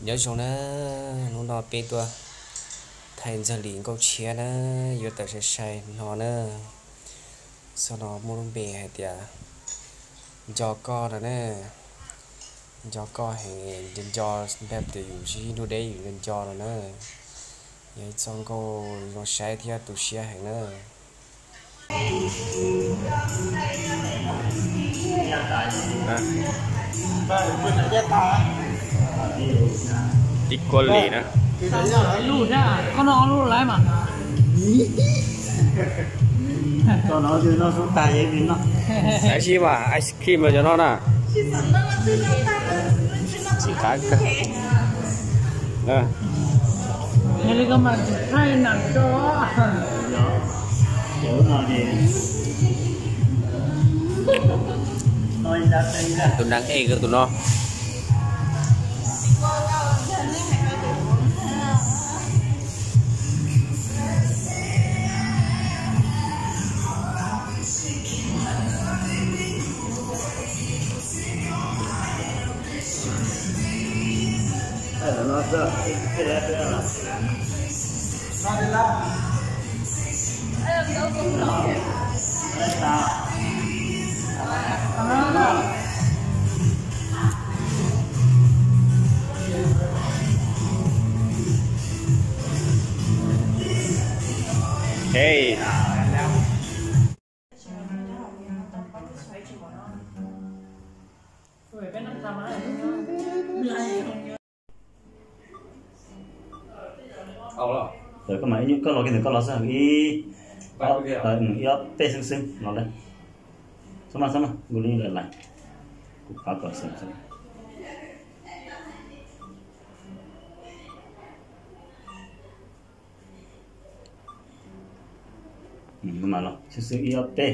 Nyob zoo na, hnub no peb tuaj thaij Ntxawg Lis nkauj tshiab na, yuav tawm sai sai no na. Sau no muaj lub npe hais tias Nco Koj no na. Nco Koj heev, nco nco, npaj tias yus sib nrug deb yus nco nco no na. Yog ib txoj nkauj zoo saib thiab tu siab heev na. Ib kuab lis na. Koj noj ob lub lawm mas. Koj noj twb noj sub tag, sib mas ice cream los cov no na. Tsis qab kawg. Yog li koj mas thaij nam tso. Tus neeg ej tus no. Hey. Koj mas ib nyuag koj los kiag ntawm koj los xwb, ib, ib ob peb xwb xwb los lawm. Xab mas, xab mas, nkaus li lawm lais. Kuv pab kom xwb xwb. Mas los xwb xwb, ib ob peb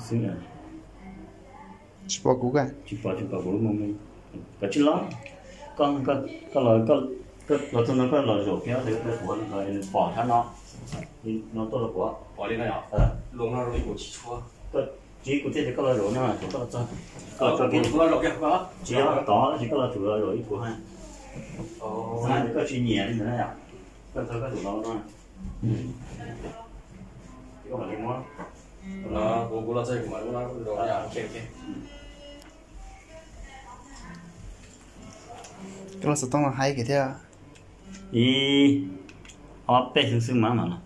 xwb. Tsis pom kuv, tsis pom, tsis pom kuv lub moo me. Koj tsis los, koj, koj los, koj los txog no koj los zaum kiag, koj pom sab no, no tuaj los kuv. Ua li no yom. Tsis, kuv thiaj tias koj los zaum no, koj los txog, koj tso kiag. Tsis yog tod, tab sis koj los tsum los zaum ib puas ha. Koj tsis nyiam li ntawd na yom. Koj txog koj tsum los no. Koj mam li muab. Koj los xov tooj los haib kiag thiab. Ib ob peb xwb xwb mas mam los.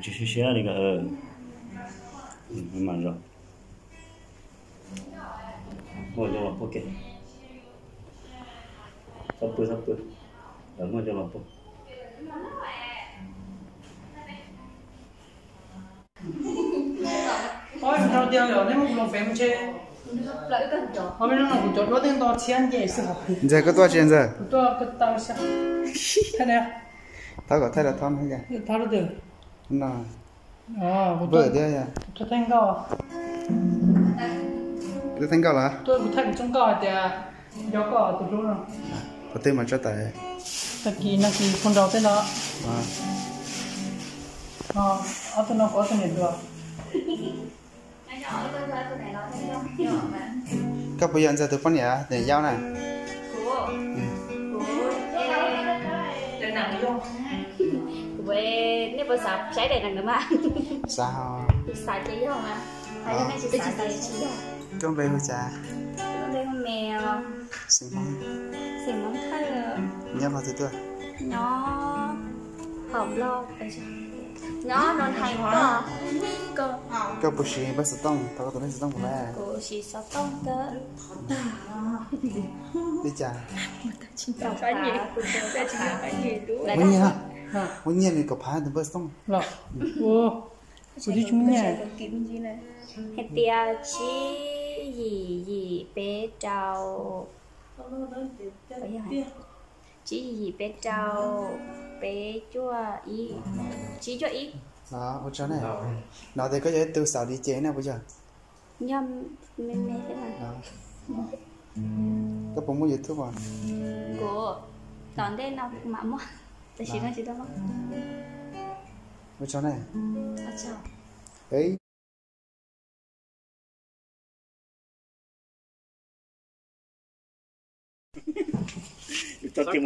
Tsis siab siab li ko. Mas zoo. Muaj coj los pub ke. Txhob pw, txhob pw. Lawv muaj coj los pub. Ntxawg, koj tuaj tsis ntxawg? Thab kom thaij los thab no. Npawj thiab. Thaij nkauj los? Thaij kuv txoj nkauj hais tias nco koj tus hlub no. Qhov twg mas tso tawm? Tag kis no kis phone nraud tej no. Ob tug no kuv ob tug niam hluas. Koj puas yog Ntxawg tus poj niam, niam yau na? Nej puas xav saib daim neeg ntawd mas? Xav. Xav ces yog mas. Koj npe hu cas? Npe hu Mèo. Xeem Hmoob. Xeem Hmoob Thawj. Nyob qhov twg tuaj? Nyob Hom Nplog. Nyob Noo Hais tuaj. Koj puas siv npawb xov tooj, thov koj tus npawb xov tooj kuv na. Kuv siv xov tooj kawg. Li cas? Muaj nyiaj, muaj nyiaj nws kom phav tus npawb xov tooj. Hais tias tsib yim yim peb rau, tsib yim yim peb rau, peb cuaj ib, tsib cuaj ib. Ua tsaug na. No ces koj yog ib tug xaus di ces na puas yog? Yog, me me thiab mas. Koj puas muaj YouTube os? Kuv tom ntej no kuv mam muaj, tam sim no tsis tau muaj. Ua tsaug na. Ua tsaug. Hais tiag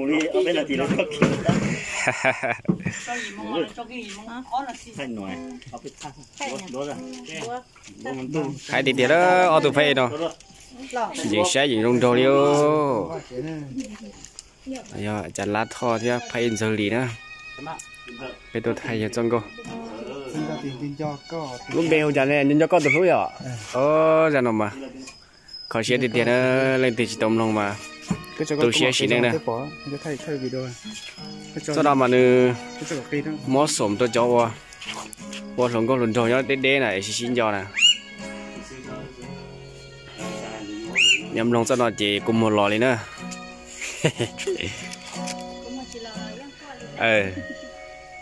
tiag lawm, ob tug phab ej no yeej saib yeej zoo nraug li. Yog cas Lab Thoj thiab phab ej Ntxawg Lis na, peb tuaj thaij yawg txoj nkauj. Lub npe hu cas ne? Nco nco koj tus hlub yom. Zaj no mas kho siab tiag tiag na, leej twg tsis tau mloog mas tu siab sim neej na. Txoj no mas nws mob xoom rau cov uas ua hluas nkauj hluas nraug nyob deb deb na es sib sib nco na. Yog mloog txoj no ces kua muag los li na.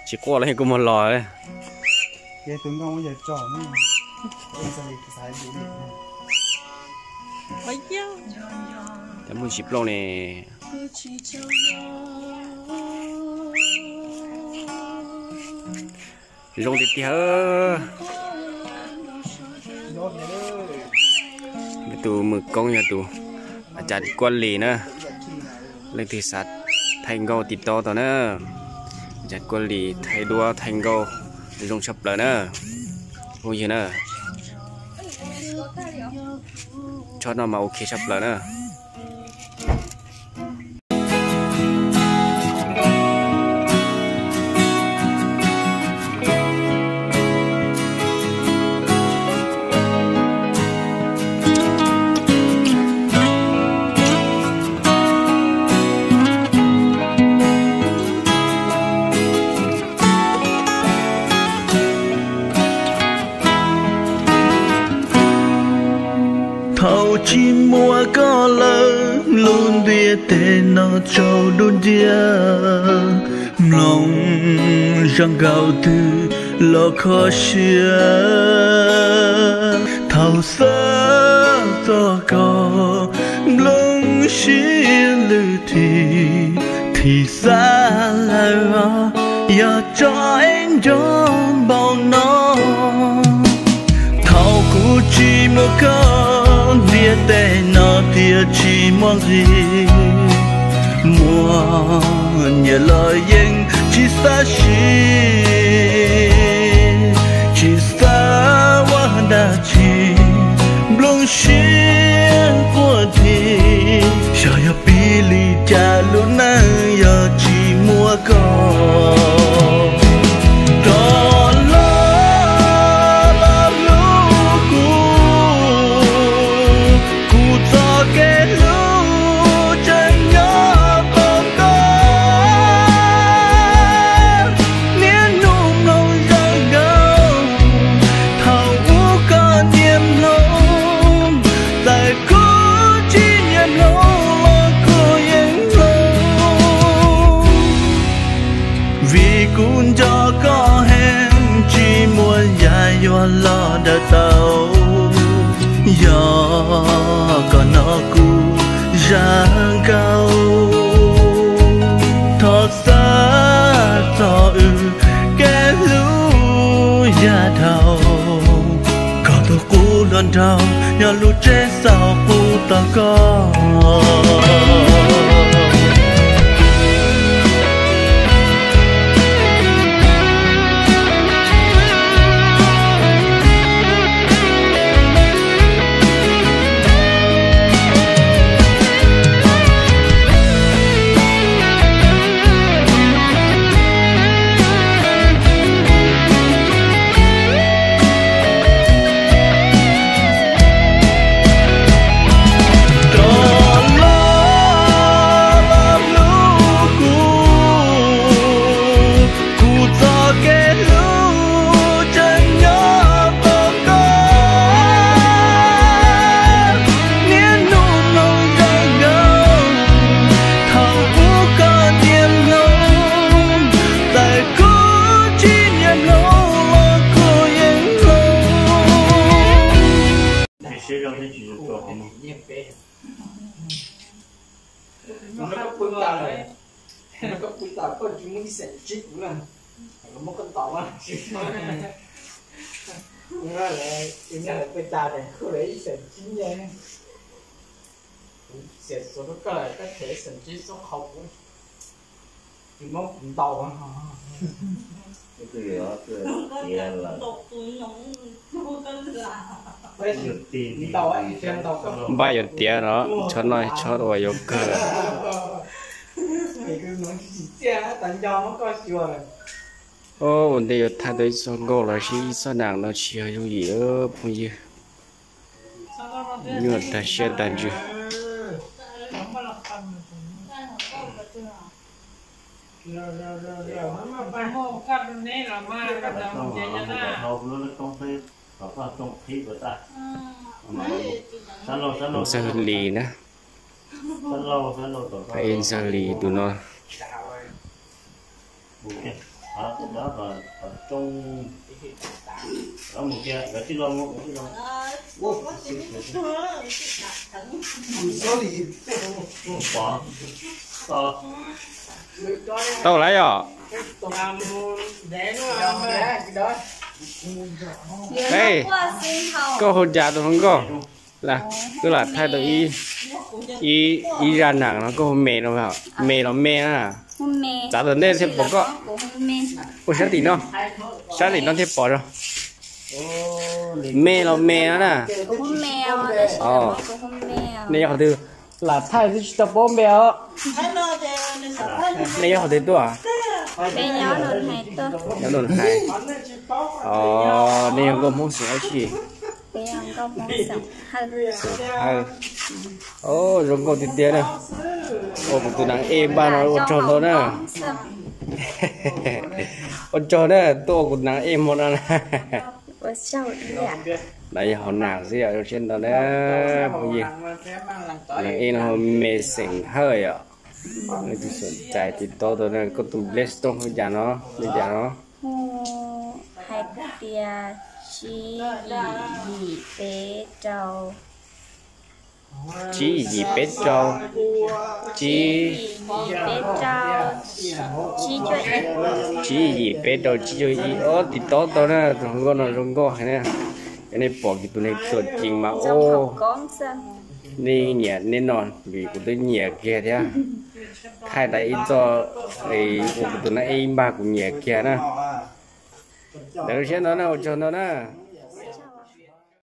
Tsis quaj los yeej kua muag los. Cov muaj tsis plooj ne. Zoo tiag tiag. Tus mws koob yog tus As Cas Kuab Lis na. Leej twg xav thaij nkauj tiv tauj tau na. As Cas Kuab Lis thaij duab thaij nkauj zoo tshaj plaws na. Phooj ywg na, tsob no mas ok tshaj plaws na. Thaum tsis muaj koj lawm, lub ntiaj teb no tsaus dub nciab, mloog zaj nkauj twg los kho siab. Thaum xav txog koj, nplooj siab lwj thim, thim xav lawm os, yog tso es nco npaum no. Thaum kuv tsis muaj koj, ntiaj teb no thiaj tsis muaj nqis. Muaj nyiam los yeej tsis xav siv, tsis xav ua dab tsi, nplooj siab quaj thim. Xyov yog vim li cas lub neej yog tsis muaj koj. Rov los, los hlub kuv, kuv txoj kev hlub tseem nyob tos koj. Niaj hnub mloog zaj nkauj, thaum ub koj niaj mloog, txawm kuv tsis niaj mloog los kuv yeej mloog. Vim kuv nco koj heev, tsis muaj yam yuav los daws tau. Yog koj hnov kuv zaj nkauj, thov xa txog wb kev hlub yav dhau. Koj tus qub hluas nraug nyob lub tsev xauj qub tos koj. Rov los, los hlub kuv, kuv txoj kev hlub tseem nyob tos koj. Niaj hnub mloog zaj nkauj, thaum ub koj niaj mloog, txawm kuv tsis niaj mloog los kuv yeej mloog. Koj pw tas, koj pw tas koj tsis muaj ib xeem ntsib kuv na, koj muab koj ntaus mas tsis muaj. Kuv no lawv, kuv nyob lawv pw tas tes kuv lawv ib xeem ntsib nyiaj. Xiam xuav rau koj lawm, koj them xeem tsis xub qhau kuv, tsis muab kuv ntaus. Npaj yuav tiav no, tshob noj tshob ua yuav kawg. Ua ntej yuav thaij tau ib txoj nkauj los sis ib txoj nam no tsis yog yooj yim phooj ywg. Nyuaj tag siab tag ntsws. Ntxawg Lis na. Ntxawg Lis tus no. Tau lawm yom? Koj hu cas tus hluas nkauj? Wb lam thaij tau ib zaj nam no, koj hu me no, me los me na. Txav tom ntej thiaj pom koj. Ua sab tim no, sab tim no thiaj pom os. Me los me no na. Nej yog qhov twg? Lam thaij twb tsis tau paub npe os. Nej yog qhov twg tuaj? Nyob Nus Hais. Nej yog nkauj Hmoob xeem dab tsi? Xeem Hawj. Zoo nkauj tiag tiag na. Ua kuv tus nam ej npaj no ua tsaug ntau na. Ua tsaug na, tuaj ua kuv nam ej hmo no na. No yog hauv nam xwb yom, zoo siab ntau na phooj ywg. Nam ej no me xeem Hawj yom. Leej twg xom cai tiv tauj tau na, koj tus Play Store hu cas no, li cas no? Hu hais tias tsib yim yim peb rau. Tsib yim yim peb rau. Tsib, tsib yim peb rau tsib cuaj ib. Ob, tiv tauj tau na, tus hluas nkauj no zoo nkauj heev na. Yog nej pom kiag tus neeg txuam cees mas ua, nej nyiam nej no, vim kuv twb nyiam kiag thiab. Thaij tas ib txoj ua kuv tus nam ej npaj kuv nyiam kiag na. Ntawd zoo siab ntau na, ua tsaug ntau na.